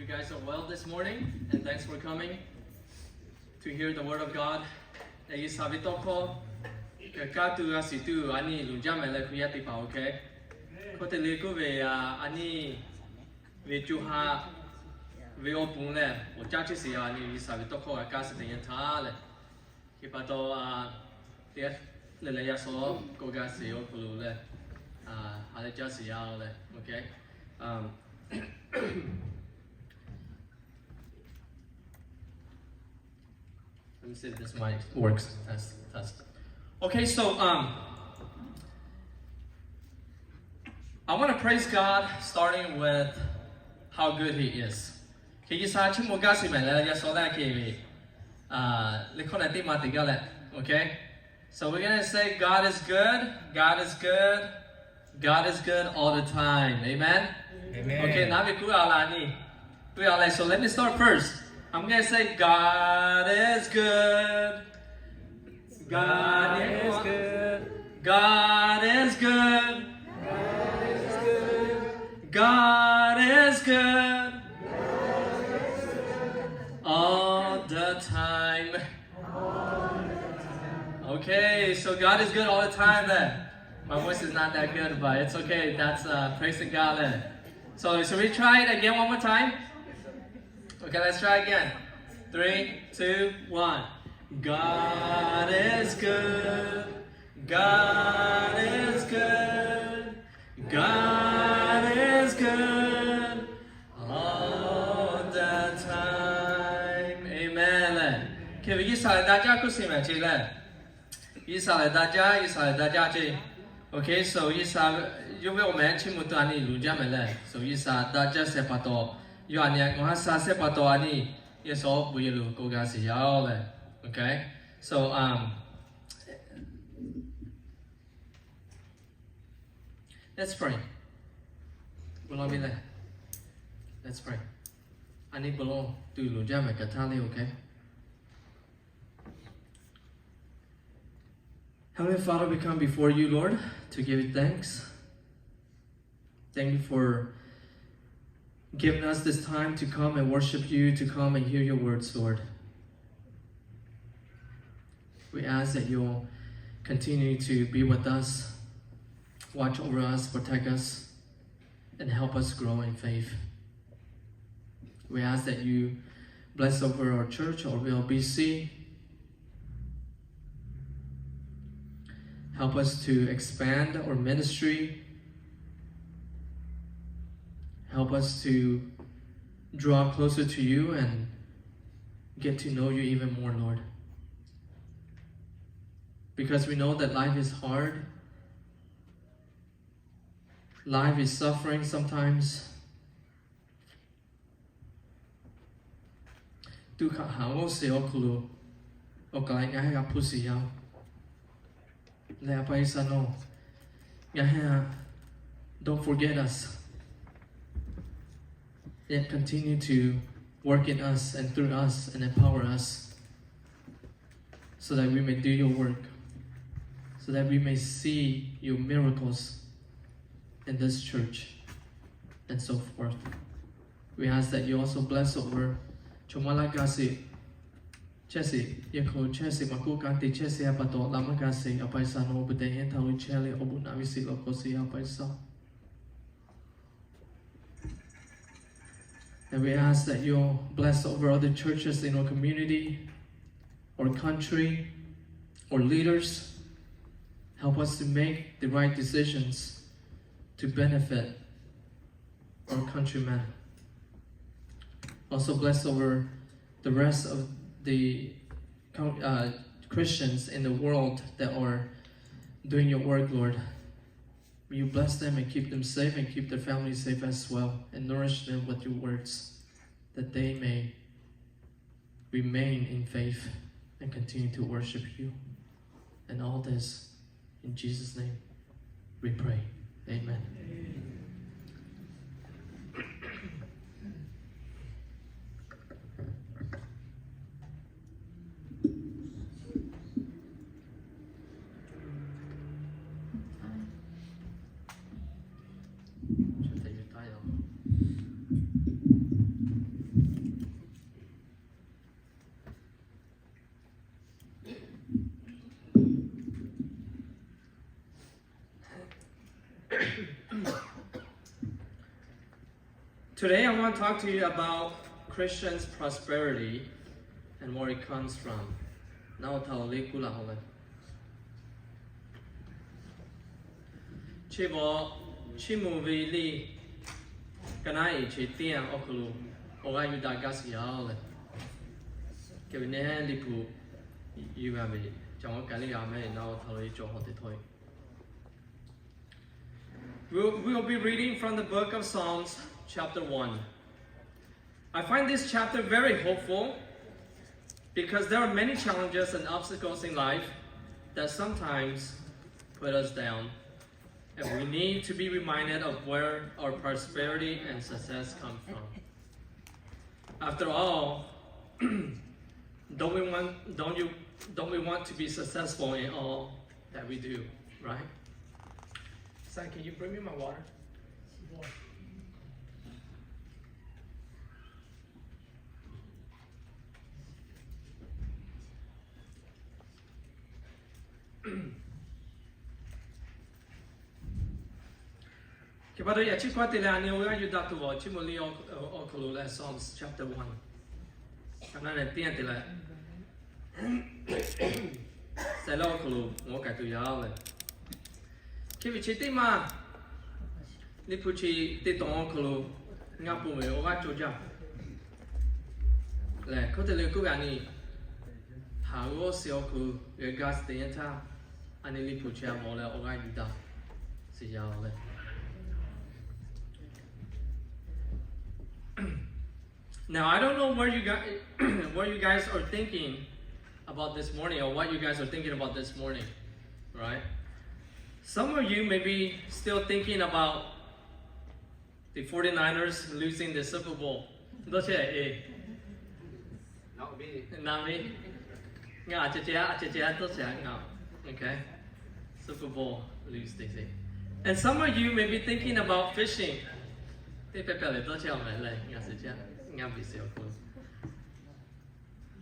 You guys are well this morning, and thanks for coming to hear the word of God. Yaꞈ nyi G'uiˬsha ve tawˇ hkawˇ kaꞈ kaˇ tuˬ g'a shiˍ tuˬ a nyi luˬ jaˇ mehˍ leh, hkui yaˇ teˇ hpaˍ-oˬ hk'e, hk'oˆ te le k'oˆ ve, a nyi ve co ha ve awˬ pon lehˬ, awˬ caˇ chehˇ shiˍ yaˇ a nyi G'uiˬsha ve tawˇ hkawˇ g'a kaˇ shiˍ teˇ yanˇ htaˇ lehˬ, hk'e pa taw, teˇ g'aˇ leh leh yaˇ shawˉ k'oˆ g'a shiˍ awˬ hk'aw lo lehˬ, a leh caˇ shiˍ yaˇ-oˬ lehˬ, okay. Let me see if this mic works. Test, test. Okay, so, um, I want to praise God, starting with how good He is. Hk'e G'uiˬsha chiˇ mvuh gaˇ shiˍ mehˍ leh, yaˇ shawˉ leh hk'e ve, a, liꞈ hkawˇ na teˇ ma teꞈ gaˇ leh. Okay? So we're gonna say, God is good, God is good, God is good all the time. Amen? Amen. Okay, naˉ ve kuˉ a la ni. Kuˉ a la, so let me start first. I'm gonna say, God is good. God is good. God is good. God is good. All the time. Okay, so God is good all the time then. My voice is not that good, but it's okay. That's, uh, praising God then. So should we try it again one more time? Okay, let's try again. Three, two, one. God is good. God is good. God is good all the time. Amen. Hk'e ve G'uiˬsha lehˬ daꞈ jaˇ k'oˆ shiˍ mehˍ ce lehˬ. G'uiˬsha lehˬ daꞈ jaˇ, G'uiˬsha lehˬ daꞈ jaˇ ce. Okay, so G'uiˬsha yawˇ ve awˬ meh chiˇ mvuh tuˬ a nyi luˬ jaˇ mehˍ lehˬ. So G'uiˬsha daꞈ jaˇ shehˍ pa taw, yawˇ a nyi awˬ ha sha shehˍ pa taw a nyi, yaˇ shawˉ bon yehˬ lo k'oˆ g'a shiˍ yaˇ-oˬ lehˬ. Okay, so, um, let's pray. Bon lawˬ ve lehˬ. Let's pray. A nyi bon lawˬ tuˬ luˬ jaˇ mehˍ kaꞈ htaˇ le, okay. Heavenly Father, we come before you, Lord, to give you thanks. Thank you for giving us this time to come and worship you, to come and hear your words, Lord. We ask that you'll continue to be with us, watch over us, protect us, and help us grow in faith. We ask that you bless over our church, our V L B C. Help us to expand our ministry. Help us to draw closer to you and get to know you even more, Lord. Because we know that life is hard. Life is suffering sometimes. Tuˇ hkaꞈ haˍ g'awˇ sheˍ awˬ hk'aw lo, awˬ kaˍ leh ngaˬ hui g'a hpu shiˍ yaˇ-oˬ. Leh A pa G'uiˬsha nawˬ, ngaˬ hui, don't forget us. Yet continue to work in us and through us and empower us so that we may do your work, so that we may see your miracles in this church, and so forth. We ask that you also bless over Chawˬ maˇ laˇ gaˇ sheˍ, chehˇ sheˍ, yehˬ hk'aw chehˇ sheˍ, maˇ k'oˆ kanˉ te chehˇ sheˍ, a pa taw laꞈ maˇ gaˇ sheˍ, a pa G'uiˬsha nawˬ hui pu te henˇ htaˇ uiˍ chehˇ leh awˬ bon naꞈ ve shiˍ lawˬ hk'aw sheˍ, a pa G'uiˬsha. And we ask that you'll bless over other churches in our community, our country, our leaders. Help us to make the right decisions to benefit our countrymen. Also bless over the rest of the, uh, Christians in the world that are doing your work, Lord. May you bless them and keep them safe and keep their families safe as well, and nourish them with your words, that they may remain in faith and continue to worship you. And all this in Jesus' name we pray. Amen. Today I want to talk to you about Christians' prosperity and where it comes from. Naw taw le ku la ho le. Chi bawˬ, chi mvuhˇ ve liꞈ, ka naˉ eˍ chi teˇ yanˇ awˬ hk'aw lo awˬ g'aˇ yuˬ daꞈ gaˇ suh yaˇ le. Hk'e ve neˇ Liꞈ hpu yuˬ g'a ve, caˬ awˬ ka liꞈ g'a meh naw taw le cawˬ hawˬ teˇ htawˇ. We'll, we'll be reading from the book of Psalms, chapter one. I find this chapter very hopeful because there are many challenges and obstacles in life that sometimes put us down, and we need to be reminded of where our prosperity and success come from. After all, don't we want, don't you, don't we want to be successful in all that we do, right? Son, can you bring me my water? ကဲ pa taw yaꞈ chi hkawˇ te leh, a nyi awˬ g'aˇ yuˬ daꞈ tuˬ awˬ chi mvuhˇ liꞈ awˬ hk'aw lo leh, Psalms chapter one, ka naˉ leh teˇ yanˇ te leh shehˍ laˇ awˬ hk'aw lo ngaˬ k'ai tuˬ yaˇ le. Hk'e ve chi teˇ maˇ Liꞈ hpu chi teˇ tawn awˬ hk'aw lo ngaˬ pon ve awˬ g'aˇ cawˬ jaˇ lehˬ, hk'oˆ te leh k'oˆ ve a nyi, haˍ g'awˇ suh awˬ hk'aw lo g'a suh teˇ yanˇ htaˇ, a nyi Liꞈ hpu chi a mawˬ leh awˬ g'aˇ yuˬ daꞈ suh yaˇ le. Now, I don't know where you guys, what you guys are thinking about this morning, or what you guys are thinking about this morning, right? Some of you may be still thinking about the forty-niners losing the Super Bowl. Dawˇ chehˇ e. Nami. Ngaˬ a ceh ceh a ceh ceh a dawˇ chehˇ a ngaˬ. Okay. Super Bowl lose, they say. And some of you may be thinking about fishing. Teˇ pehˍ pehˍ leh dawˇ chehˇ a meh leh ngaˬ suh ceh ngaˬ biˇ suh awˬ hk'aw lo.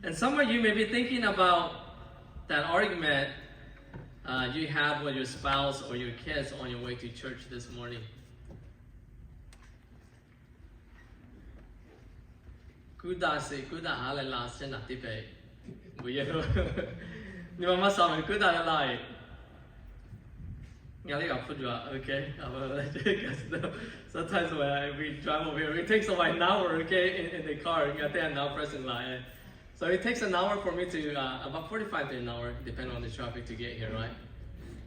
And some of you may be thinking about that argument uh, you have with your spouse or your kids on your way to church this morning. Kuˇ daꞈ sheˍ, kuˇ daꞈ haˉ leh la shehˍ naˬ teˇ pehˍ. Nyi ma maˇ sha ve kuˇ daꞈ leh la e. Ngaˬ leh g'a hpu juˬ a, okay. Sometimes when we drive over here, it takes about an hour, okay, in, in the car. Ngaˬ teˇ naw pressing la e. So it takes an hour for me to, uh, about forty-five to an hour, depending on the traffic, to get here, right?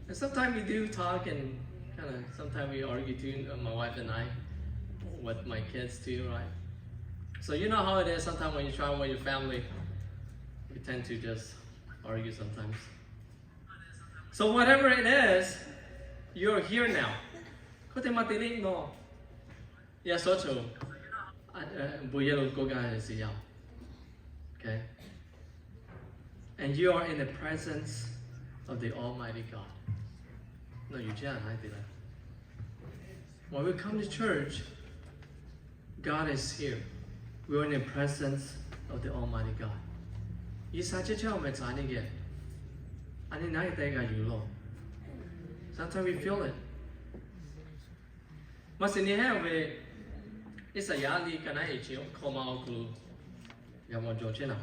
And sometimes we do talk and kind of, sometimes we argue too, uh, my wife and I, with my kids too, right? So you know how it is sometimes when you travel with your family, we tend to just argue sometimes. So whatever it is, you're here now. Hk'oˆ te maˇ te le nawˬ yaˇ shawˉ choˬ, bon yehˬ lo k'oˆ gaˇ ve suh yaˇ. Okay? And you are in the presence of the Almighty God. Nawˬ yuˬ chehˇ a na te la. When we come to church, God is here. We are in the presence of the Almighty God. G'uiˬsha chehˇ chehˇ awˬ meh htaꞈ a nyi geh, a nyi naˉ geh tehꞈ g'a yuˬ law. Sometimes we feel it. Maˇ shiˍ nyi hehˉ ve Iˉsaˍyaˆ liꞈ ka naˉ eˍ chi hkawꞈ ma awˬ hk'aw lo g'a mawˬ jawˬ chehˇ naˍ.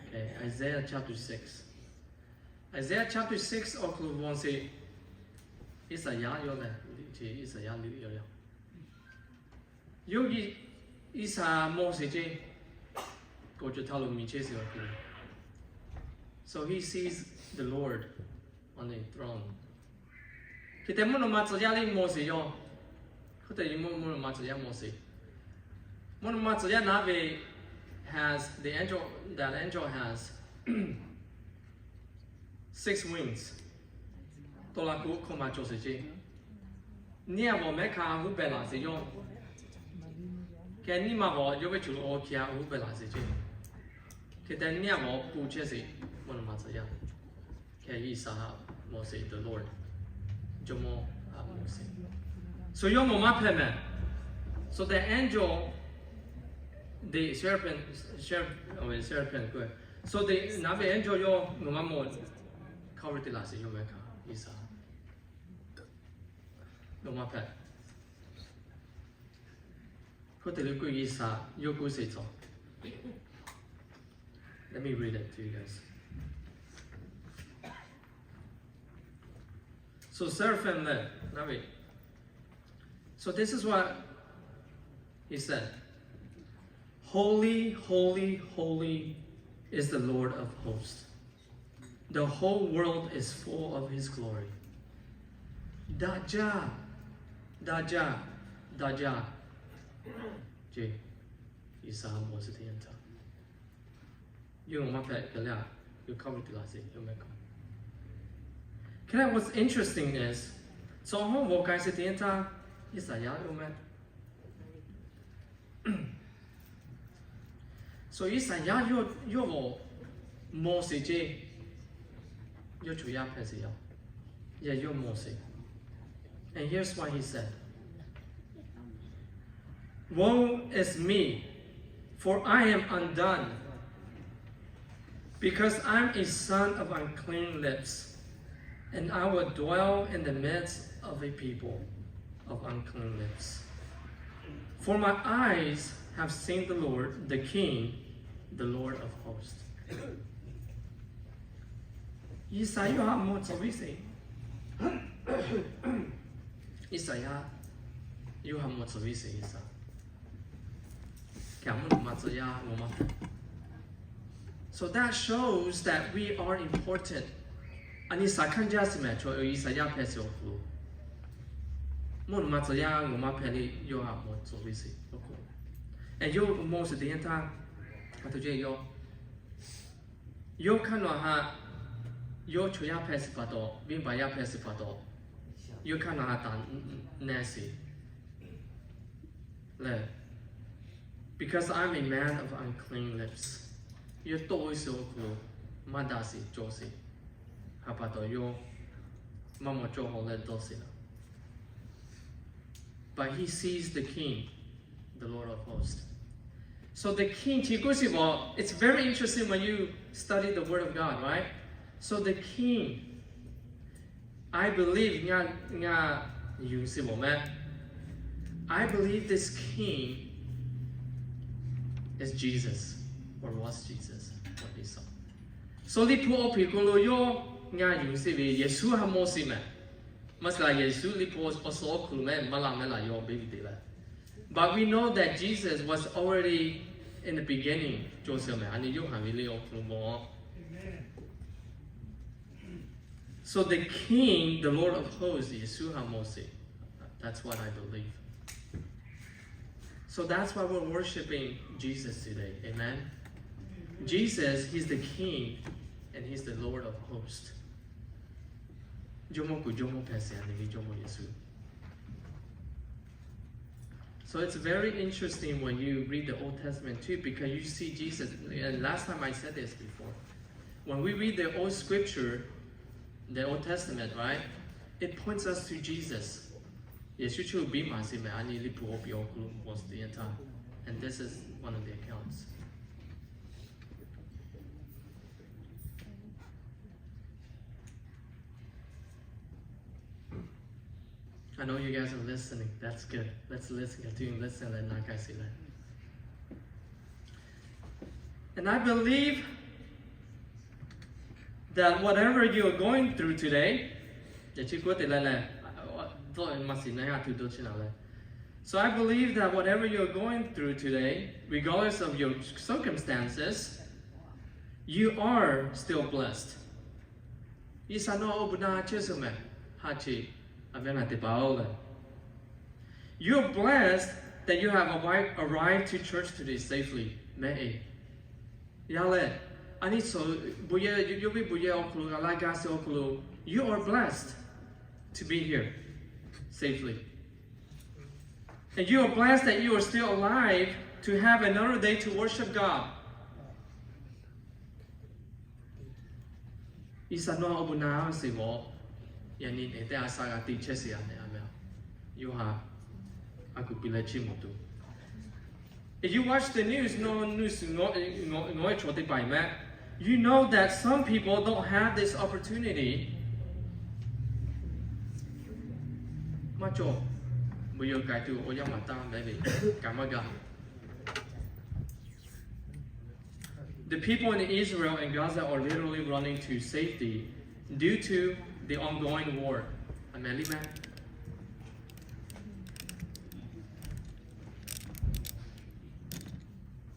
Okay, Isaiah chapter six. Isaiah chapter six awˬ hk'aw lo mawˬ sheˍ. Iˉsaˍyaˆ yawˇ leh, chi Iˉsaˍyaˆ liꞈ yawˇ yaˇ. Yawˇ G'uiˬsha mawˬ sheˍ ceˇ, k'awꞈ cawˬ htaˇ lo miˬ chehˇ sheˍ awˬ hk'aw lo. So he sees the Lord on the throne. Hk'e te mvuhˇ naw ma tcuh yaˇ liꞈ mawˬ sheˍ yawˇ. Hk'oˆ te mvuhˇ naw ma tcuh yaˇ mawˬ sheˍ. Mvuhˇ naw ma tcuh yaˇ naˉ ve has, the angel, that angel has six wings. Tawˇ la kuˆ hkawˇ ma cawˬ sheˍ ceˇ. Nyiˇ a vawˬ mehˉ hkanˇ a g'uˇ behˬ laˬ sheˍ yawˇ. Hk'e nyiˇ ma vawˬ yawˇ ve cuˬ lo awˬ hkiˇ a g'uˇ behˬ laˬ sheˍ ceˇ. Hk'e te nyiˇ a vawˬ pun chehˇ sheˍ mvuhˇ naw ma tcuh yaˇ. Hk'e G'uiˬsha mawˬ sheˍ, the Lord. Jawˇmawˇ a mawˬ sheˍ. So yawˇ mawˬ maˇ hpehꞈ mehˍ. So the angel, the seraphim, seraph, seraphim. So the naˉ ve angel yawˇ mawˬ maˇ mawˬ, cover te laˬ sheˍ yawˇ mehˉ hkanˇ G'uiˬsha. Mawˬ maˇ hpehꞈ. Hk'oˆ te leh k'oˆ G'uiˬsha yawˇ k'oˆ sheˍ cawˬ. Let me read it to you guys. So seraphim leh, naˉ ve. So this is what he said. Holy, holy, holy is the Lord of hosts. The whole world is full of his glory. Daꞈ jaˇ, daꞈ jaˇ, daꞈ jaˇ. Ceˇ, G'uiˬsha ha mawˬ suh teˇ yanˇ htaˇ, yawˇ maˇ hpehꞈ kaꞈ leh a, yawˇ hk'a ve te la sheˍ yawˇ meh kaꞈ. Hk'e leh what's interesting is, chaw hawˉ bawˬ k'ai sheˍ teˇ yanˇ htaˇ, Iˉsaˍyaˆ yawˇ meh So Iˉsaˍyaˆ yawˇ, yawˇ g'awˬ mawˬ sheˍ ceˇ, yawˇ chaw yaˇ hpehꞈ sheˍ yaˇ, yaˇ yawˇ mawˬ sheˍ. And here's what he said. Woe is me, for I am undone, because I'm a son of unclean lips, and I will dwell in the midst of a people of unclean lips. For my eyes have seen the Lord, the King, the Lord of hosts. Iˉsaˍyaˆ yawˇ ha mawˬ tcuh ve sheˍ. Iˉsaˍyaˆ yawˇ ha mawˬ tcuh ve sheˍ Iˉsaˍyaˆ. Hk'e a mvuhˇ naw ma tcuh yaˇ ngaˬ maˇ hpehꞈ. So that shows that we are important. A nyi shaˍ hkanˇ jaˇ sheˍ mehˍ chaw Iˉsaˍyaˆ hpehꞈ sheˍ awˬ hk'aw lo, mvuhˇ naw ma tcuh yaˇ ngaˬ maˇ hpehꞈ le, yawˇ ha mawˬ tcuh ve sheˍ awˬ hk'aw lo. And yawˇ mawˬ sheˍ teˇ yanˇ htaˇ, a htoꞈ ceˇ yawˇ Yawˇ hk'aˇ nawˬ ha, yawˇ chaw yaˇ hpehꞈ sheˍ pa taw, venˇbaˆ yaˇ hpehꞈ sheˍ pa taw, yawˇ hk'aˇ nawˬ ha taˍ nehˇ sheˍ lehˬ, because I'm a man of unclean lips. Yawˇ tawˆ ve suh awˬ hk'aw lo maˇ daꞈ sheˍ cawˬ sheˍ. Ha pa taw yawˇ maˇ mawˬ cawˇ haw leh dawˇ sheˍ laˇ. But he sees the king, the Lord of hosts. So the king, chi k'oˆ sheˍ baˬ, it's very interesting when you study the word of God, right? So the king, I believe, ngaˬ, ngaˬ yuˬ sheˍ baˬ meh. I believe this king is Jesus, or was Jesus, what they saw. So Liꞈ hpu awˬ hpehꞈ hk'aw lo yawˇ ngaˬ yuˬ sheˍ ve Yeˍsuˆ ha mawˬ sheˍ meh. Maˇ shiˍ laˬ Yeˍsuˆ Liꞈ hpu awˬ suhˍ awˬ hk'aw lo meh maˇ laˬ meh laˬ yaw beˇ ve te leh. But we know that Jesus was already in the beginning, cawˬ sheˍ meh, a nyi Yoˇhanˬ ve liꞈ awˬ hk'aw lo mawˬ. So the King, the Lord of hosts, Yeˍsuˆ ha mawˬ sheˍ. That's what I believe. So that's why we're worshiping Jesus today. Amen. Jesus, he's the King and he's the Lord of hosts. Jawˇmawˇ kuˬ Jawˇmawˇ hpehꞈ sheˍ, a nyi ve Jawˇmawˇ Yeˍsuˆ. So it's very interesting when you read the Old Testament too, because you see Jesus, and last time I said this before, when we read the Old Scripture, the Old Testament, right, it points us to Jesus. Yeˍsuˆ chi biˇ maˍ sheˍ meh, a nyi Liꞈ hpu awˬ hpehꞈ awˬ hk'aw lo mawˬ sheˍ teˇ yanˇ htaˇ, and this is one of the accounts. I know you guys are listening. That's good. Let's listen. Continue listening. Leh na k'ai sheˍ leh. And I believe that whatever you are going through today, yaꞈ chi k'oˆ te leh leh, dawˇ maˇ shiˍ na ha tuˬ dawˇ chi na leh. So I believe that whatever you are going through today, regardless of your circumstances, you are still blessed. Iˉsaˍ nawˬ awˬ bon na chehˇ suh meh, ha chi, a ve na te pa oˬ leh. You're blessed that you have arrived, arrived to church today safely. Meh e. Yaˇ leh, a nyi suhˍ bon yehˬ, yawˇ ve bon yehˬ awˬ hk'aw lo g'a laˇ gaˇ sheˍ awˬ hk'aw lo, you are blessed to be here safely. And you are blessed that you are still alive to have another day to worship God. Iˉsaˍ nawˬ awˬ bon na sheˍ g'awˬ, yaꞈ nyi nehˬ teˇ a shaꞈ g'a te chehˇ sheˍ a nehˬ a meh. Yoˇhanˬ a kuˬ piˇ leh chiˇ mvuh tuˬ. If you watch the news, nawˬ news ngaw, ngaw, ngaw e chaw teˇ hpaˍ meh, you know that some people don't have this opportunity. Maˇ cawˬ. Mvuhˇ yaw k'ai tuˬ awˬ yanˇ maˍ taˇ mehˍ ve, kaꞈ maˇ gaˬ. The people in Israel and Gaza are literally running to safety due to the ongoing war. A mehˍ liˇ mehˍ.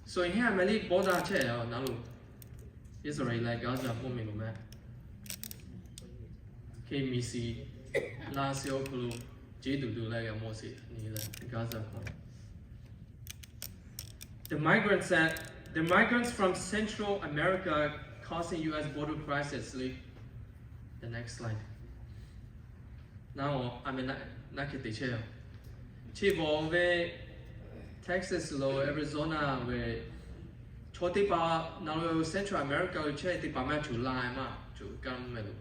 So a mehˍ liˇ bawˇ daꞈ chehˇ a na lo, Iˉsaˍreˍlaˆ Gaza mvuhˇ miˬ lo mehˍ. Hk'e miˬ shiˍ laˇ shiˍ awˬ hk'aw lo ceˇ tuˬ tuˬ leh g'a mawˬ sheˍ nyi leh Gaza hk'aw. The migrants said, the migrants from Central America causing U S border crisis. The next slide. Naˉ a mehˍ naˉ hk'e te chehˇ a. Chi bawˬ ve Texas lo Arizona ve chaw teˇ hpaˍ na lo Central America lo chehˇ teˇ hpaˍ maˇ chuˬ la maˇ chuˬ kaˇ mvuhˇ mehˍ lo,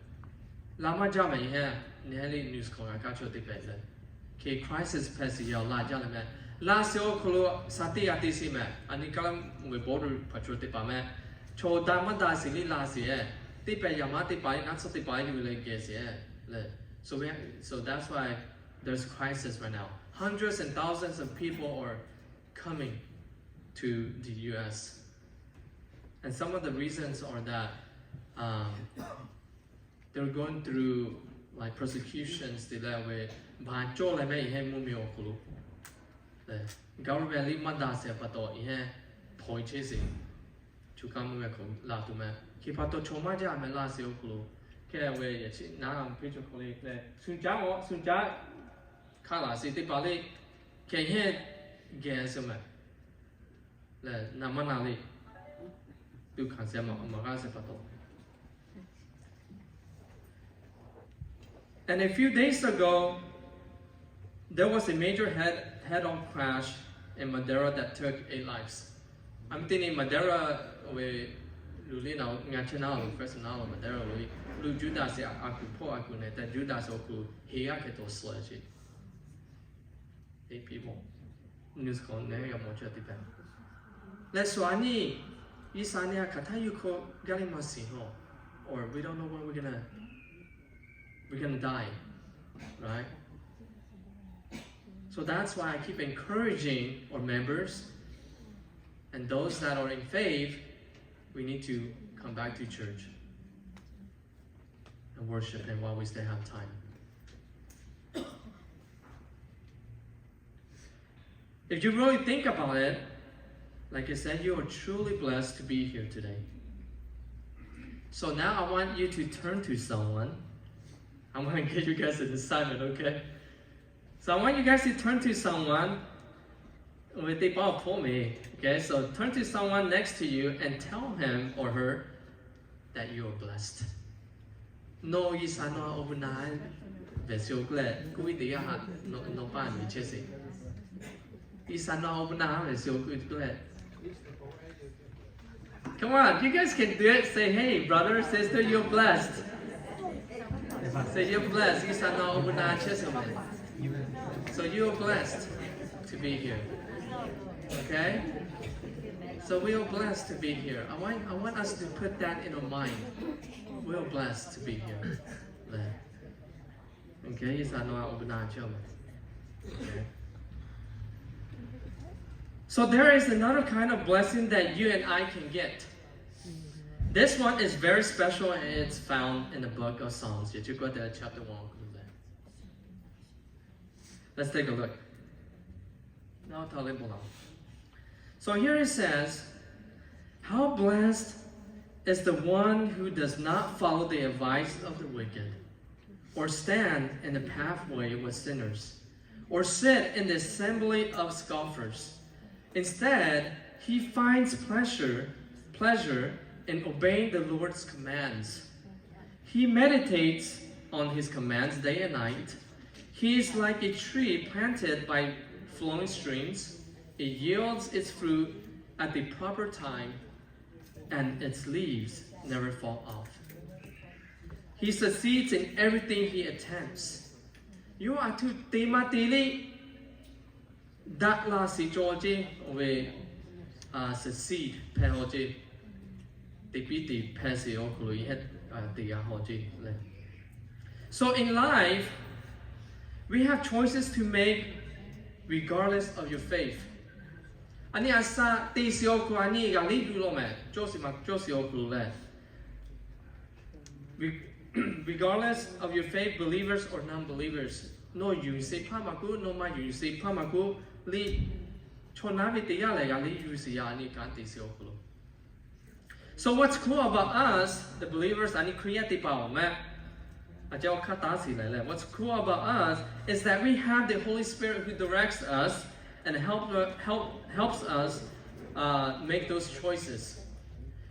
la maˇ jaˇ mehˍ heˆ. Neˇ heˆ le news hk'aw g'a kaˇ chaw teˇ hpaˍ leh, hk'e crisis hpehꞈ sheˍ yaˇ la jaˇ leh mehˍ. Laˇ shiˍ awˬ hk'aw lo shaˍ teˇ g'aˇ te sheˍ mehˍ. A nyi kaˇ mvuhˇ miˬ border patrol teˇ hpaˍ mehˍ. Chaw daꞈ maˇ daꞈ sheˍ liˇ la sheˍ e, teˇ hpaˍ yaꞈ maˇ teˇ hpaˍ liˇ naˉ tsuhˇ teˇ hpaˍ liˇ yuˬ leh geh sheˍ e leh. So that's why there's crisis right now. Hundreds and thousands of people are coming to the U S. And some of the reasons are that, um, they're going through, like, persecutions te leh ve, baˬ cawˇ leh mehˍ heˆ mvuhˇ miˬ awˬ hk'aw lo. Government liˇ maˇ daꞈ sheˍ pa taw, heˆ hpaw chehˇ sheˍ. Chuˬ kaˇ mvuhˇ mehˍ hk'aw laˬ tuˬ mehˍ. Hk'e pa taw chaw maˇ jaˇ mehˍ laˇ shiˍ awˬ hk'aw lo. Hk'e ve yaꞈ chi naˉ a hpeˇ chaw hk'aw le leh, suh caˉ a suh caˉ hk'a laˬ sheˍ teˇ hpaˍ le, hk'e heˆ geh sheˍ mehˍ. Leh naˍ maˇ na le, tuꞈ hkanˍ sheˍ maˇ g'a sheˍ pa taw. And a few days ago, there was a major head, head-on crash in Madera that took eight lives. A mehˍ teˇ nyi Madera ve luˬ liˇ na, ngaˬ chehˇ naˉ lo, Fresno naˉ lo Madera lo, luˬ juˇ daꞈ sheˍ a kuˬ hpawˇ a kuˬ nehˬ tehꞈ juˇ daꞈ sheˍ awˬ hk'aw lo heˍ g'aˇ hk'e taw suh sheˍ. News hk'aw nehˬ g'a mawˬ chehˇ teˇ hpaˍ leh, suh a nyi, G'uiˬsha nehˬ a hk'aˬ htaˇ yuˬ hk'aw gaˇ le maˇ shiˍ hawˬ, or we don't know when we're gonna, we're gonna die, right? So that's why I keep encouraging our members and those that are in faith, we need to come back to church and worship and while we still have time. If you really think about it, like I said, you are truly blessed to be here today. So now I want you to turn to someone. I'm gonna give you guys an assignment, okay? So I want you guys to turn to someone with a Bible for me. Okay, so turn to someone next to you and tell him or her that you are blessed. Nawˬ G'uiˬsha nawˬ awˬ bon naˍ ve shu k'oˆ leh, k'oˆ ve teˇ yanˇ htaꞈ nawˬ paˇ nyi chehˇ sheˍ. G'uiˬsha nawˬ awˬ bon naˍ ve shu k'oˆ leh. Come on, you guys can do it. Say, hey, brother, sister, you're blessed. Say, you're blessed. G'uiˬsha nawˬ awˬ bon naˍ chehˇ sheˍ mehˍ. So you are blessed to be here. Okay? So we are blessed to be here. I want, I want us to put that in our mind. We are blessed to be here. Okay? G'uiˬsha nawˬ awˬ bon naˍ chehˇ mehˍ. Okay? So there is another kind of blessing that you and I can get. This one is very special and it's found in the book of Psalms. Let's take a look. So here it says, how blessed is the one who does not follow the advice of the wicked, or stand in the pathway with sinners, or sit in the assembly of scoffers. Instead, he finds pleasure, pleasure in obeying the Lord's commands. He meditates on his commands day and night. He is like a tree planted by flowing streams. It yields its fruit at the proper time, and its leaves never fall off. He succeeds in everything he attempts. Yawˇ a htoꞈ te maˇ te le, daꞈ la shiˍ cawˬ ceˇ, oˇ ve succeed hpehꞈ haw ceˇ, teꞈ piˉ teꞈ hpehꞈ sheˍ awˬ hk'aw lo te g'a haw ceˇ leh. So in life, we have choices to make. regardless of your faith. A nyi a sha te shiˍ awˬ hk'aw lo a nyi g'a liꞈ gu law meh, cawˇ shiˍ ma cawˇ shiˍ awˬ hk'aw lo lehˬ, regardless of your faith, believers or non-believers, nawˬ yuˬ sheˍ hpaˇ maˇ k'oˆ, nawˬ maˇ yuˬ sheˍ hpaˇ maˇ k'oˆ, liꞈ chaw naˉ ve teˇ yanˇ lehˬ g'a liꞈ yuˬ shiˍ yaˇ a nyi kanˉ te shiˍ awˬ hk'aw lo. So what's cool about us, the believers, a nyi Hkriꞈ yaˇ teˇ hpaˍ awˬ meh, a ca awˬ hk'aˇ taˍ shiˍ leh leh, what's cool about us is that we have the Holy Spirit who directs us and help, help, helps us uh, make those choices.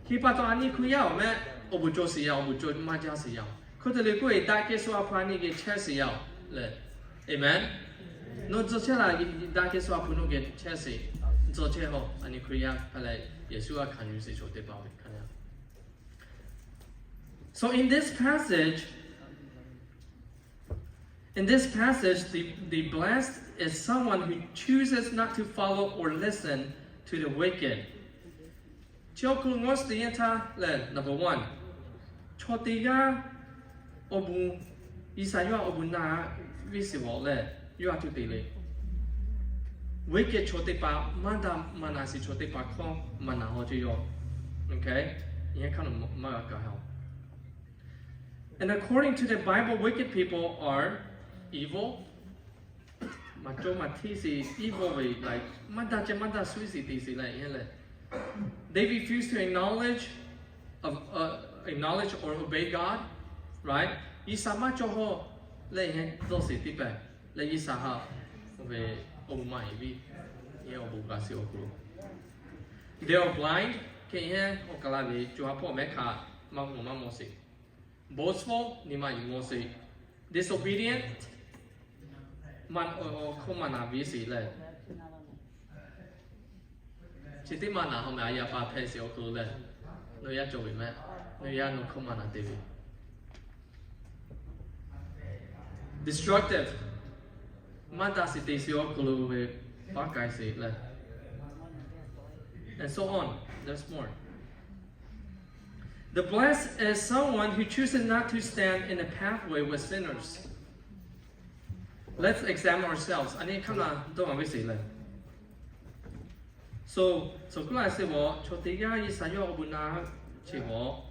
Hk'e pa taw a nyi Hkriꞈ yaˇ awˬ meh, awˬ bon cawˬ shiˍ yaˇ, awˬ bon cawˬ maˇ jaˇ shiˍ yaˇ. Hk'e te leh k'oˆ ve daꞈ kehˬ shu a hpu a nyi geh chehˇ shiˍ yaˇ leh, amen. Nawˬ tcuh chehˇ laˇ, daꞈ kehˬ shu a hpu nawˬ geh chehˇ shiˍ, tcuh chehˇ haw, a nyi Hkriꞈ yaˇ hk'a leh Yeˍsuˆ a hkanˍ yuˬ shiˍ chaw teˇ hpaˍ ve hk'a leh. So in this passage, in this passage, the, the blessed is someone who chooses not to follow or listen to the wicked. Chi awˬ hk'aw lo ngaˬ hui teˇ yanˇ htaˇ lehˬ, number one, chaw teˇ g'aˇ awˬ bon, G'uiˬsha yawˇ htaꞈ awˬ bon na ve shiˍ g'awˬ leh, yawˇ htaꞈ tuˬ te le. Wicked chaw teˇ hpaˍ, maˇ daꞈ maˇ na shiˍ chaw teˇ hpaˍ hkawˇ maˇ na haw ceˇ yaw. Okay? Yaꞈ hk'aˇ nawˬ maˇ g'a kaꞈ haw. And according to the Bible, wicked people are evil. Maˇ cawˇ maˇ hteˇ shiˍ, evil ve, like, maˇ daꞈ ceh maˇ daꞈ shu shiˍ te shiˍ leh, yaꞈ leh, they refuse to acknowledge, of, uh, acknowledge or obey God, right? G'uiˬsha maˇ cawˇ haw leh, yaꞈ dawˇ shiˍ teˇ pehˍ leh G'uiˬsha htaꞈ ve awˬ bon maˇ heˆ ve, yaꞈ awˬ bon g'a shiˍ awˬ hk'aw lo, they are blind, hk'e yaꞈ awˬ ka la ve co ha hpawˇ mehˉ hk'a maˇ mawˬ maˇ mawˬ shiˍ, boastful, nyi ma yuˬ mawˬ shiˍ, disobedient, maˇ, awˬ hkawˇ maˇ na ve shiˍ leh, chi teˇ maˇ na haw meh, a yaˇ pa hpehꞈ shiˍ awˬ hk'aw lo leh, nawˬ yaˇ cawˬ ve meh, nawˬ yaˇ nawˬ hkawˇ maˇ na te ve, destructive, maˇ daꞈ shiˍ te shiˍ awˬ hk'aw lo ve paˉ k'ai shiˍ leh, and so on. There's more. The blessed is someone who chooses not to stand in the pathway with sinners. Let's examine ourselves. A nyi hk'aˇ na dawˇ a ve shiˍ leh, so, so kuˇ laˇ shiˍ g'awˬ, chaw teˇ g'aˇ G'uiˬsha yawˇ awˬ bon na chi g'awˬ,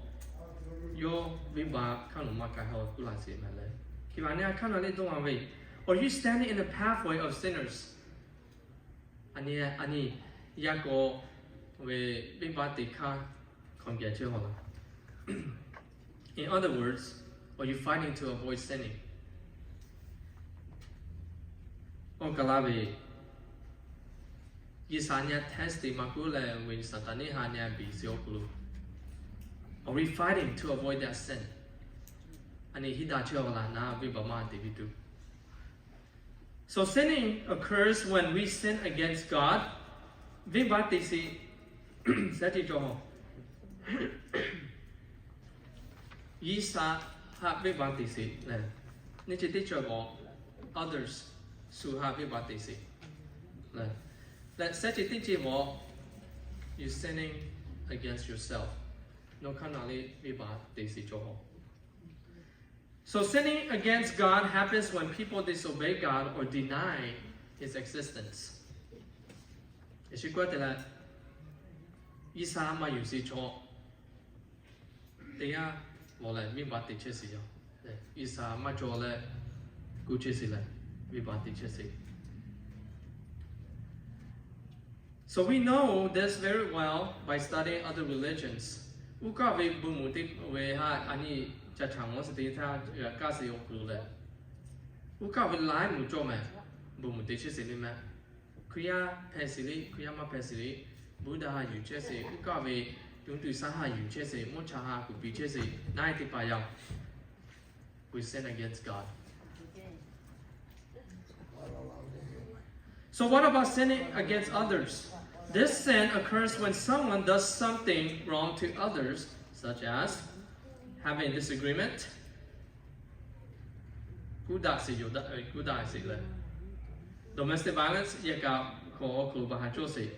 yawˇ venˇbaˆ hk'aˇ nawˬ maˇ k'ai haw kuˇ laˇ shiˍ meh leh, hk'e pa a nyi hk'aˇ na liꞈ dawˇ a ve, are you standing in the pathway of sinners? A nyi, a nyi, yaˇ k'awꞈ ve venˇbaˆ teꞈ hk'aˇ hk'aw gaˬ chehˇ haw laˇ. In other words, are you fighting to avoid sinning? Awˬ ka la ve, G'uiˬsha nyi a test te maˇ k'oˆ leh, ve Saˍtanˍ neˇ ha nyi a biˬ shiˍ awˬ hk'aw lo, are we fighting to avoid that sin? A nyi hiˉ daꞈ chehˇ haw laˇ, naˉ venˇbaˆ maˇ te ve tuˬ. So sinning occurs when we sin against God. Venˇbaˆ te shiˍ, sehˉ teˇ cawˬ haw, G'uiˬsha htaꞈ venˇbaˆ te shiˍ leh, nyi chi teˇ cawˬ g'awˬ, others, shu htaꞈ venˇbaˆ te shiˍ leh, leh sehˉ chi teˇ cawˬ g'awˬ, you sinning against yourself. Nawˬ hk'aˇ na liꞈ venˇbaˆ te shiˍ cawˬ haw. So sinning against God happens when people disobey God or deny His existence. Yeˍsuˆ k'oˆ te leh, G'uiˬsha maˇ yuˬ shiˍ chaw teˇ g'aˇ g'awˬ leh venˇbaˆ te chehˇ shiˍ yaˇ. G'uiˬsha maˇ cawˬ leh kuˇ chehˇ shiˍ leh, venˇbaˆ te chehˇ shiˍ. So we know this very well by studying other religions. Uˉ kaˆ ve bon moˍ teˇ ve htaꞈ a nyi ca chaꞈ mawˬ shiˍ teˇ htaˇ g'a kaˇ shiˍ awˬ hk'aw lo leh, uˉ kaˆ ve laiˉ moˍ cawˬ meh, bon moˍ te chehˇ shiˍ le meh. Hkriꞈ yaˇ hpehꞈ shiˍ le, Hkriꞈ yaˇ maˇ hpehꞈ shiˍ le, Buddha htaꞈ yuˬ chehˇ shiˍ, uˉ kaˆ ve yonˍ tuˬ shaˉ htaꞈ yuˬ chehˇ shiˍ, mvuhˇ cha htaꞈ kuˬ piˇ chehˇ shiˍ, na e teˇ hpaˍ yaˇ, we sin against God. So what about sinning against others? This sin occurs when someone does something wrong to others, such as having a disagreement. Kuˇ daꞈ shiˍ yoˬ, kuˇ daꞈ shiˍ leh, domestic violence, yehˬ kaꞈ hk'aw awˬ hk'aw lo baˬ haˍ cawˇ shiˍ,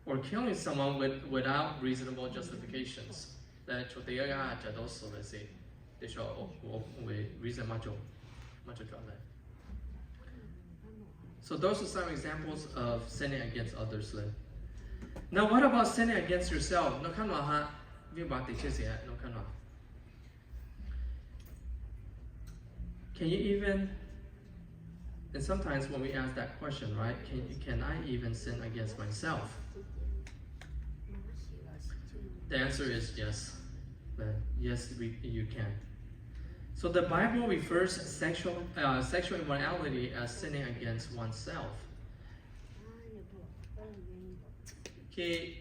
or killing someone with, without reasonable justifications. Leh chaw teˇ g'aˇ g'aˇ ca dawˇ suh leh shiˍ, teˇ sha awˬ, awˬ, awˬ ve reason maˇ cawˬ, maˇ cawˬ cawˬ leh. So those are some examples of sinning against others เลย. Now what about sinning against yourself? Nawˬ hk'aˇ nawˬ haꞈ venˇ baˆ te chehˇ sheˍ htaꞈ nawˬ hk'aˇ nawˬ Can you even, and sometimes when we ask that question, right, can, can I even sin against myself? The answer is yes. Yes, we, you can. So the Bible refers sexual, uh, sexual immorality as sinning against oneself. Okay,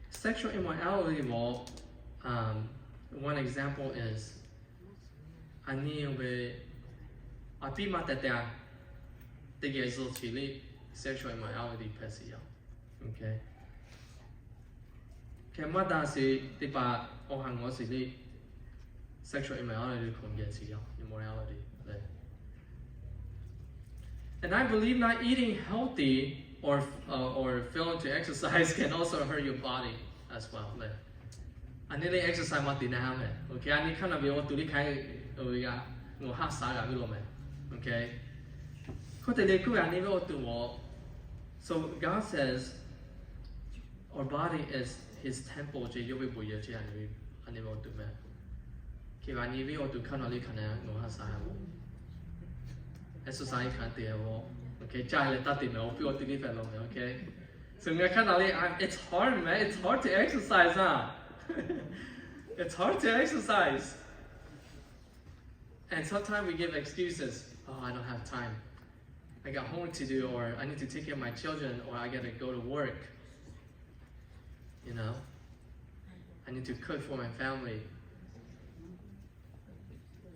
sexual immorality မှာ, um, one example is a nyi ve a piˇ maˇ teh teh a, teˇ geh zuhˆ chi liˇ sexual immorality hpehꞈ sheˍ yaˇ. Okay. Hk'e maˇ daꞈ sheˍ teˇ hpaˍ awˬ ha ngawˬ sheˍ liˇ sexual immorality hk'aw geh sheˍ yaˇ, immorality le. And I believe not eating healthy or, uh, or failing to exercise can also hurt your body as well. A nyi le exercise maˇ te na ha meh. Okay, a nyi hk'aˇ nawˬ ve awˬ tuˬ liˇ hk'ai ve g'a, nawˬ haˆ sha g'a ve law meh. Okay. Hk'e te leh k'oˆ ve a nyi ve awˬ tuˬ awˬ. So God says our body is His temple ce, yawˇ ve bon yehˬ ce, a nyi ve awˬ tuˬ meh. Hk'e a nyi ve awˬ tuˬ hk'aˇ nawˬ liˇ hk'aˬ na nawˬ haˆ sha g'a. Exercise hk'aˬ te a. Okay, caˇ leh taˇ te meh, awˬ piˇ awˬ tuˬ liˇ hpehꞈ law meh. Okay. So ngaˬ hk'aˇ nawˬ liˇ, it's hard, man. It's hard to exercise, huh? It's hard to exercise. And sometimes we give excuses. Oh, I don't have time. I got homework to do, or I need to take care of my children, or I gotta go to work. You know, I need to cook for my family.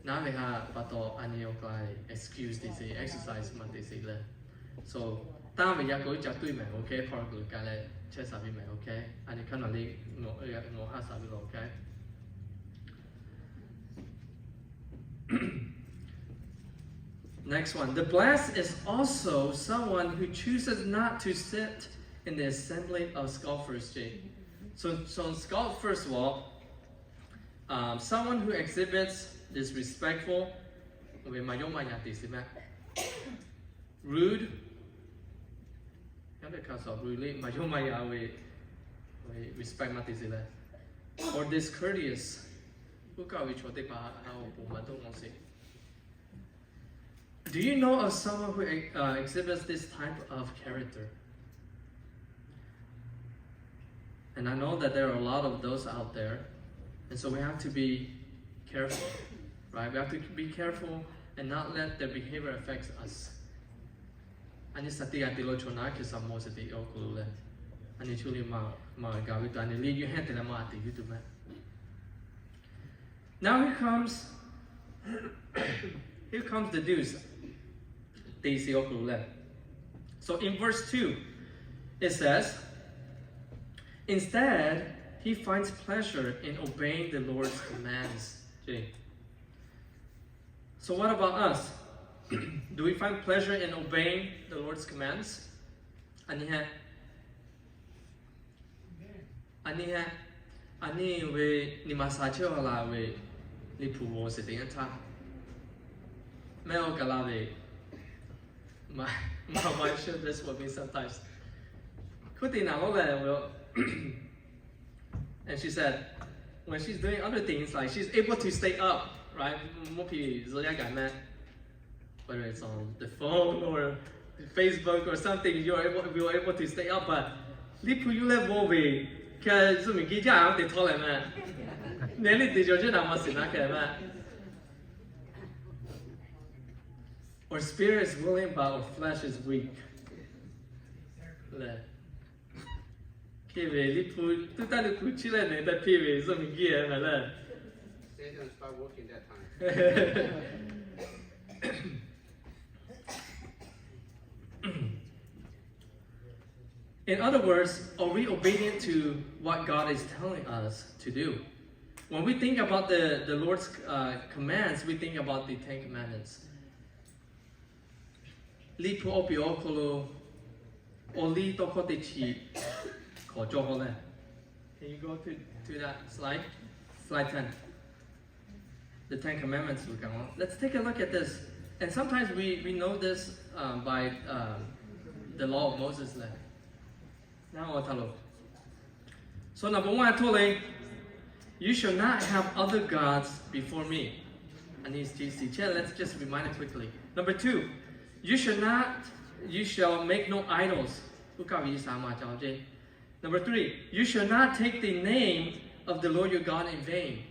Naˉ ve ha pa taw a nyi awˬ k'ai excuse te sheˍ, exercise maˇ te sheˍ le. So, taˇ ve yaˇ k'o ca tuˇ meh, okay, park lo ka leh chehˇ sha ve meh, okay. A nyi hk'aˇ nawˬ liˇ, nawˬ haˆ sha ve law, okay. Next one. The blessed is also someone who chooses not to sit in the assembly of scoffers. So, so scoffers ဟော, um, someone who exhibits disrespectful, ဝေ maˇ yawˇ maˇ yaˇ te sheˍ meh, rude, yaˇ ve hk'a shuˍ rude le, maˇ yawˇ maˇ yaˇ ve, ဝေ respect maˇ te sheˍ le, or discourteous, ဟူးကဝေး chaw teˇ hpaˍ htaꞈ awˬ pon maˇ dawˇ nawˇ sheˍ. Do you know of someone who, uh, exhibits this type of character? And I know that there are a lot of those out there. And so we have to be careful, right? We have to be careful and not let their behavior affect us. A nyi shaˍ tiꞈ g'a te lo chaw naˉ hk'e sha maw sheˍ te awˬ hk'aw lo leh, a nyi chaw liˇ maˇ, maˇ g'a ve tuˬ, a nyi liˇ yuˬ hehˉ te leh maˇ te yuˬ tuˬ meh. Now here comes, here comes the do's. Te sheˍ awˬ hk'aw lo leh. So in verse two, it says, instead, he finds pleasure in obeying the Lord's commands. So what about us? Do we find pleasure in obeying the Lord's commands? A nyi hehˉ, a nyi hehˉ, a nyi ve nyi ma sha chehˇ a la ve Liꞈ hpu g'aw sheˍ teˇ yanˇ htaˇ, mehˆ awˬ kaˬ la ve, my, my wife shared this with me sometimes. Hk'e te naˬ lawˉ leh, and she said, when she's doing other things, like, she's able to stay up, right? Mvuhˇ hpiˇ zuhꞈ yaˇ gaˬ meh, whether it's on the phone or Facebook or something, you are able, we were able to stay up, but Liꞈ hpu yuˬ leh bon ve, hk'e zuhꞈ miˬ geh jaˇ a te htawˇ leh meh, neh liˇ te jaw jaˇ naˍ maˇ shiˍ naˉ hk'e meh. Our spirit is willing, but our flesh is weak. Leh, hk'e ve Liꞈ hpu, tuˉ taˇ Liꞈ hpu chi leh neh taˇ hpiˇ ve zuhꞈ miˬ geh meh leh. Satan start working that time. In other words, are we obedient to what God is telling us to do? When we think about the, the Lord's, uh, commands, we think about the Ten Commandments. Liꞈ hpu awˬ piˍ awˬ hk'aw lo awˬ liˇ tawˇ hkawˇ teˇ chi hk'awꞈ cawˇ hawˉ leh. Can you go to, to that slide? Slide ten. The Ten Commandments. Let's take a look at this. And sometimes we, we know this um, by um, the law of Moses လ So number one, I told you, you shall not have other gods before me. I need to see. Let's just remind it quickly. Number two, you shall not, you shall make no idols. Number three, you shall not take the name of the Lord your God in vain.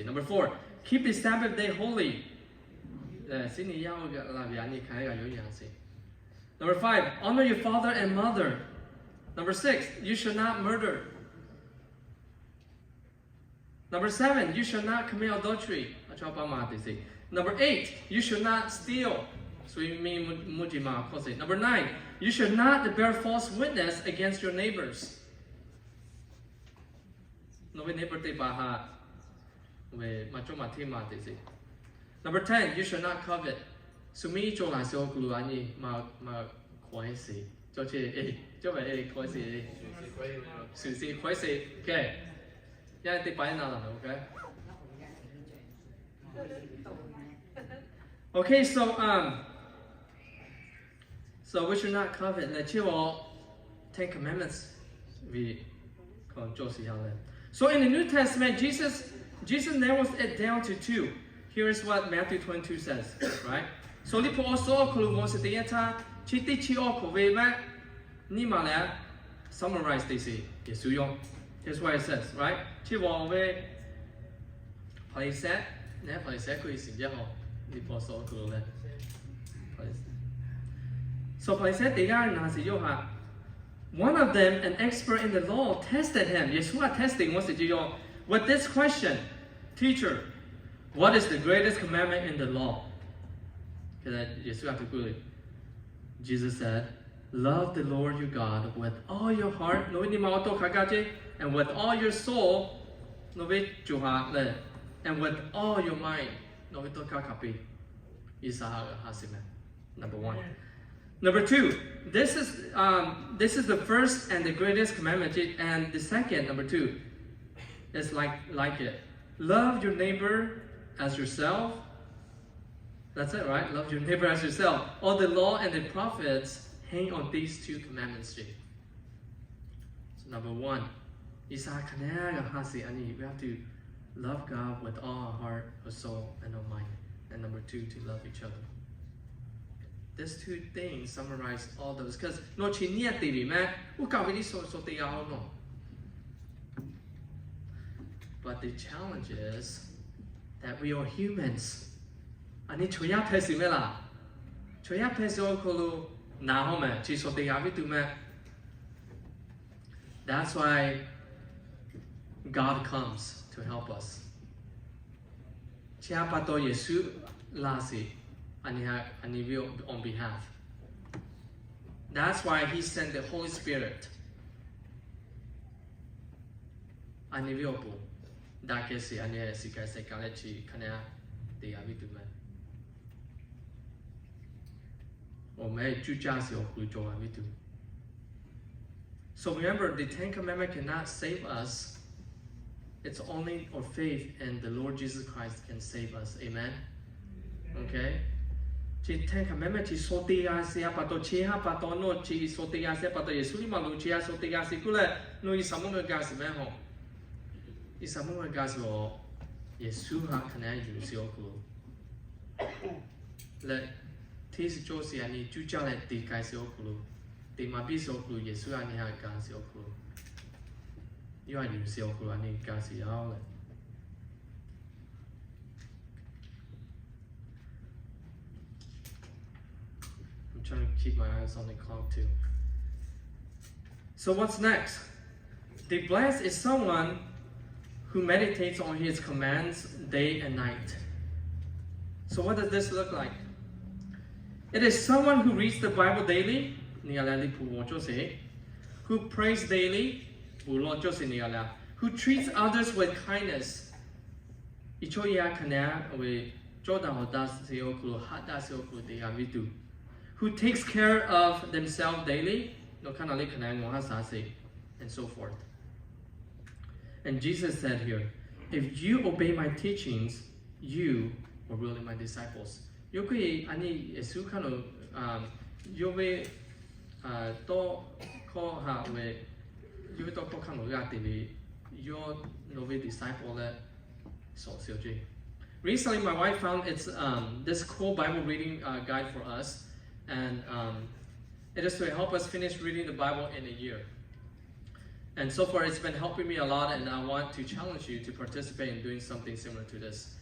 Number four, keep the Sabbath day holy. Number five, honor your father and mother. Number six, you shall not murder. Number seven, you shall not commit adultery. Number eight, you shall not steal. Number nine, you shall not bear false witness against your neighbors. Nawˬ ve neighbor teˇ hpaˍ htaꞈ maˇ cawˇ maˇ hteˇ maˇ te sheˍ. Number ten, you shall not covet. Shu miˇ cawˬ laˬ sheˍ awˬ hk'aw lo a nyi maˇ hkawehˉ sheˍ. Cawˇ chehˇ, cawˇ ve hkawehˉ sheˍ. Shu sheˍ hkawehˉ sheˍ. Okay. Yaˇ teˇ hpaˍ yaˇ na laˬ, okay. Okay, so um, so we should not covet. Leh chi awˬ Ten Commandments ve hkawˇ cawˬ sheˍ yaˇ leh. So in the New Testament, Jesus Jesus narrows it down to two. Here is what Matthew twenty-two says, right? So liꞈ hpu awˬ suhˉ awˬ hk'aw lo g'aw sheˍ teˇ yanˇ htaˇ, chi teˇ chi awˬ hk'aw ve maˇ nyi ma leh summarize te sheˍ Yeˍsuˆ yoˬ. Here's what it says, right? Chi awˬ ve Hpaˍriˍsehˇ, nehˉ Hpaˍriˍsehˇ hkui siˍ jaˇ hawˬ, liꞈ hpu awˬ suhˉ awˬ hk'aw lo leh. So Hpaˍriˍsehˇ teˇ g'aˇ na sheˍ yawˇ htaꞈ, one of them, an expert in the law, tested him. Yeˍsuˆ htaꞈ test te g'aw sheˍ ce yoˬ with this question, Teacher, what is the greatest commandment in the law? Yeˍsuˆ htaꞈ tuˬ k'oˆ ve, Jesus said, Love the Lord your God with all your heart, nawˬ ve nyi ma awˬ to hk'aˬ kaˇ ce, and with all your soul, nawˬ ve co ha leh, and with all your mind, nawˬ ve tawˇ hkawˇ hk'a peu-eˬ G'uiˬsha htaꞈ g'a ha sheˍ meh. Number one. Number two, this is um, this is the first and the greatest commandment. And the second, number two, is like like it. Love your neighbor as yourself. That's it, right? Love your neighbor as yourself. All the law and the prophets hang on these two commandments. So number one, G'uiˬsha hk'aˬ nehˉ g'a ha sheˍ a nyi, we have to love God with all our heart, our soul, and our mind. And number two, to love each other. These two things summarize all those. Because nawˬ chi nyi a te ve meh, oˇ kaˬ ve liꞈ shaw shaw te g'a-o nawˬ. But the challenge is that we are humans. A nyi chaw yaˇ hpehꞈ sheˍ meh laˬ. Chaw yaˇ hpehꞈ sheˍ awˬ hk'aw lo naˍ haw meh, chi shaw te g'a ve tuˬ meh. That's why God comes to help us. Chi htaꞈ pa taw Yeˍsuˆ laˇ sheˍ, a nyi ve on behalf. That's why He sent the Holy Spirit. A nyi ve awˬ pon daꞈ kehˬ sheˍ, a nyi shiˍ kehˬ shehˍ kaꞈ leh chi hk'aˬ nehˉ te g'a ve tuˬ meh. Awˬ meh cuˇ caˇ sheˍ awˬ hk'aw lo cawˬ g'a ve tuˬ. So remember, the Ten Commandments cannot save us. It's only our faith in the Lord Jesus Christ can save us. Amen. Okay. Chi Ten Commandments chi shaw te g'a sheˍ a pa taw, chi htaꞈ pa taw nawˬ chi shaw te g'a sheˍ pa taw, Yeˍsuˆ liꞈ maˇ lo chi htaꞈ shaw te g'a sheˍ k'oˆ leh, nawˬ G'uiˬsha mvuhˇ g'a ga sheˍ meh hawˬ. G'uiˬsha mvuhˇ g'a ga sheˍ awˬ, Yeˍsuˆ htaꞈ hk'aˬ nehˉ yuˬ sheˍ awˬ hk'aw lo leh, hteˇ shiˍ cawˇ sheˍ a nyi cuˇ caˇ leh te k'ai sheˍ awˬ hk'aw lo, te maˍ piˇ sheˍ awˬ hk'aw lo, Yeˍsuˆ a nyi htaꞈ ga sheˍ awˬ hk'aw lo, yawˇ htaꞈ yuˬ sheˍ awˬ hk'aw lo a nyi ga sheˍ yaˇ leh. I'm trying to keep my eyes on the clock too. So what's next? The blessed is someone who meditates on his commands day and night. So what does this look like? It is someone who reads the Bible daily, nyi a leh liꞈ hpu g'aw cawˇ sheˍ, who prays daily, bon lawˬ cawˇ sheˍ nyi a leh, who treats others with kindness. Iˉ chawˇ yaˇ hk'aˬ nehˉ ve cawˇ daꞈ hawˍ daꞈ sheˍ awˬ hk'aw lo, haꞈ daꞈ sheˍ awˬ hk'aw lo te g'a ve tuˬ, who takes care of themselves daily, nawˬ hk'aˬ nehˉ le hk'aˬ nehˉ ngaˬ haꞈ shaˍ sheˍ, and so forth. And Jesus said here, if you obey my teachings, you were really my disciples. Yawˇ hk'e a nyi Yeˍsuˆ hk'aˇ nawˬ, yawˇ ve tawˇ hkawˇ haꞈ ve, yawˇ ve tawˇ hkawˇ hk'aˇ nawˬ g'a te ve, yawˇ nawˬ ve disciple leh sawꞈ si ce. Recently, my wife found it's um, this cool Bible reading uh, guide for us, and um, it is to help us finish reading the Bible in a year. And so far, it's been helping me a lot, and I want to challenge you to participate in doing something similar to this.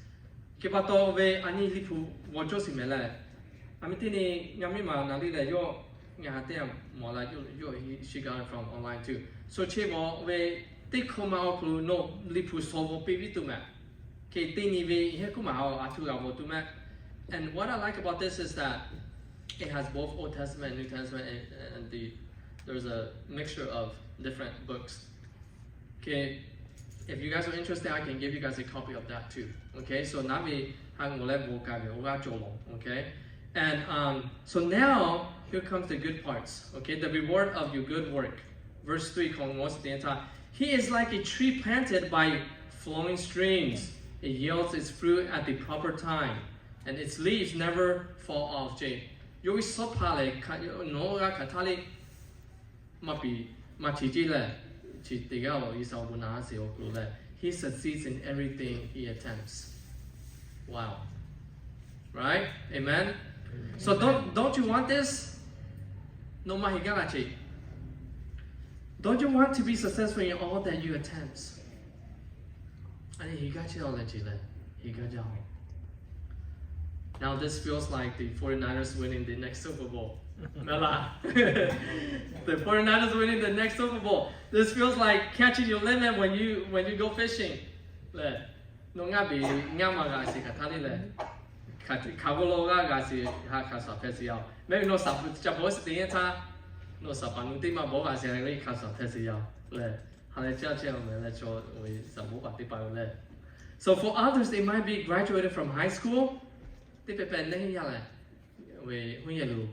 Hk'e pa taw ve a nyi Liꞈ hpu g'aw cawˇ sheˍ mehˍ leh, a miˇ teˇ nyi ngaˬ miˇ ma naˍ riˍ leh yawˇ ngaˬ ha teˇ yanˇ mawˬ la yawˇ, yawˇ she got it from online too. So chi mawˬ ve teˇ hkawˇ ma awˬ hk'aw lo nawˬ Liꞈ hpu shawˍ g'awˬ piˇ viˉ tuˬ mehˍ. Hk'e teˇ nyi ve hehˉ k'oˆ maˬ a a htoꞈ g'a g'awˬ tuˬ mehˍ. And what I like about this is that it has both Old Testament and New Testament, and, and the, there's a mixture of different books. Okay, if you guys are interested, I can give you guys a copy of that too. Okay, so naˉ ve ha ngaˬ leh bon ka ve awˬ g'aˇ cawˬ lawˬ. Okay, and um, so now here comes the good parts. Okay, the reward of your good work. Verse three hk'aw ngaˬ teˇ htaˇ, He is like a tree planted by flowing streams. It yields its fruit at the proper time, and its leaves never fall off. Yawˇ ve shawˉ hpaˇ lehˬ, nawˬ g'a hkanˍ htaˇ le, maˇ piˍ maˇ chi ceˇ leh, chi teˇ g'aˇ awˬ G'uiˬsha awˬ bon naˍ a sheˍ awˬ hk'aw lo leh, he succeeds in everything he attempts. Wow. Right? Amen? So don't, don't you want this? Nawˬ maˇ heˆ gaˇ la ce. Don't you want to be successful in all that you attempt? A nyi heˆ gaˇ chehˇ a leh ce leh, heˆ gaˇ jaˇ-oˬ. Now this feels like the forty-niners winning the next Super Bowl. Mehˍ laˇ? The forty-niners winning the next Super Bowl. This feels like catching your limit when you, when you go fishing. Leh, nawˬ ngaˇ beˬ ngaˇ ma g'a sheˍ hkanˍ htaˇ le leh, hk'aˬ hk'aˬ g'awˇ lo g'a g'a sheˍ ha hkanˍ shaˍ hpehꞈ sheˍ yaˇ-oˬ. Mehˆ ve nawˬ shaˍ ca bawˬ sheˍ teˇ yanˇ htaˇ, nawˬ shaˍ paˍ nu teˇ maˇ bawˬ g'a sheˍ leh hkanˍ shaˍ hpehꞈ sheˍ yaˇ-oˬ. Leh, ha leh caˇ chehˇ-oˬ mehˍ leh chaw ve shaˍ bawˬ paˍ teˇ hpaˍ-oˬ leh. So for others, they might be graduated from high school. Teˇ pehˍ pehˍ neˇ yaˇ leh, ve huˉ yehˬ lo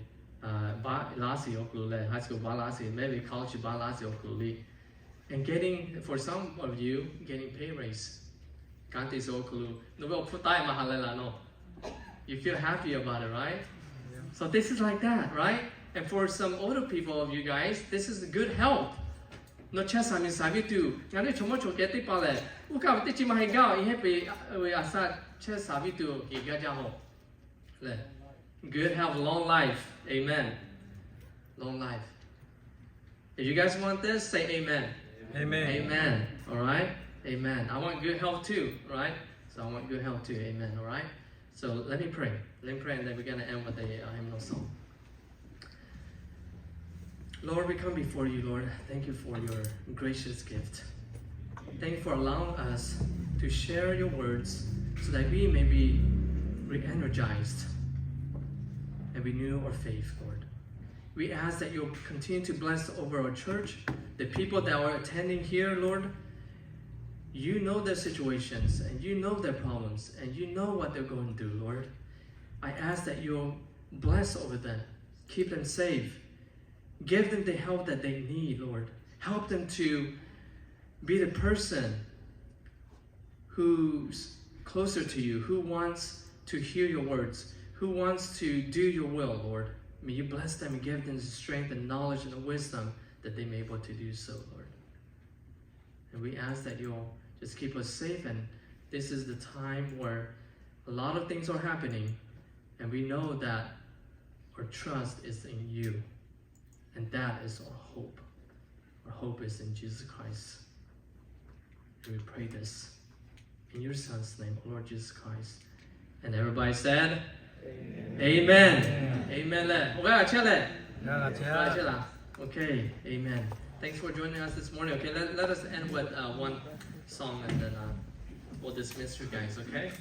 baˆ laˇ sheˍ awˬ hk'aw lo leh, high school baˆ laˇ sheˍ, mehˆ ve college baˆ laˇ sheˍ awˬ hk'aw lo le. And getting, for some of you, getting pay raise. Kanˉ te sheˍ awˬ hk'aw lo, nawˬ ve awˬ hpfuhˇ taˆ-e maˇ ha leh laˬ nawˬ. You feel happy about it, right? So this is like that, right? And for some older people of you guys, this is a good help. Nawˬ chehˇ shaˍ miˬ shaˍ viˉ tuˬ, ngaˬ neˇ chaw mawˇ chaw kehˬ teˇ hpaˍ lehˬ, oˇ kaˇ ve teˇ chi maˇ heˆ gaˇ-oˬ, heˆ ve a shaꞈ chehˇ shaˍ viˉ tuˬ heˆ gaˇ jaˇ-oˬ. Leh, good health, long life. Amen. Long life. If you guys want this, say amen. Amen. Amen. All right? Amen. I want good health too, right? So I want good health too. Amen. All right? So let me pray. Let me pray, and then we're gonna end with a, uh, hymnal song. Lord, we come before you, Lord. Thank you for your gracious gift. Thank you for allowing us to share your words so that we may be re-energized and renew our faith, Lord. We ask that you'll continue to bless over our church, the people that are attending here, Lord. You know their situations, and you know their problems, and you know what they're going through, Lord. I ask that you'll bless over them, keep them safe, give them the help that they need, Lord. Help them to be the person who's closer to you, who wants to hear your words, who wants to do your will, Lord. May you bless them and give them the strength and knowledge and the wisdom that they may be able to do so, Lord. And we ask that you'll just keep us safe. And this is the time where a lot of things are happening, and we know that our trust is in you. And that is our hope. Our hope is in Jesus Christ. And we pray this in your Son's name, O Lord Jesus Christ. And everybody said, Amen. Amen. Amen leh. Awˬ g'aˇ g'a chehˇ leh. Awˬ g'aˇ g'a chehˇ laˇ. Okay. Amen. Thanks for joining us this morning. Okay, let, let us end with uh, one song and then uh, we'll dismiss you guys, okay?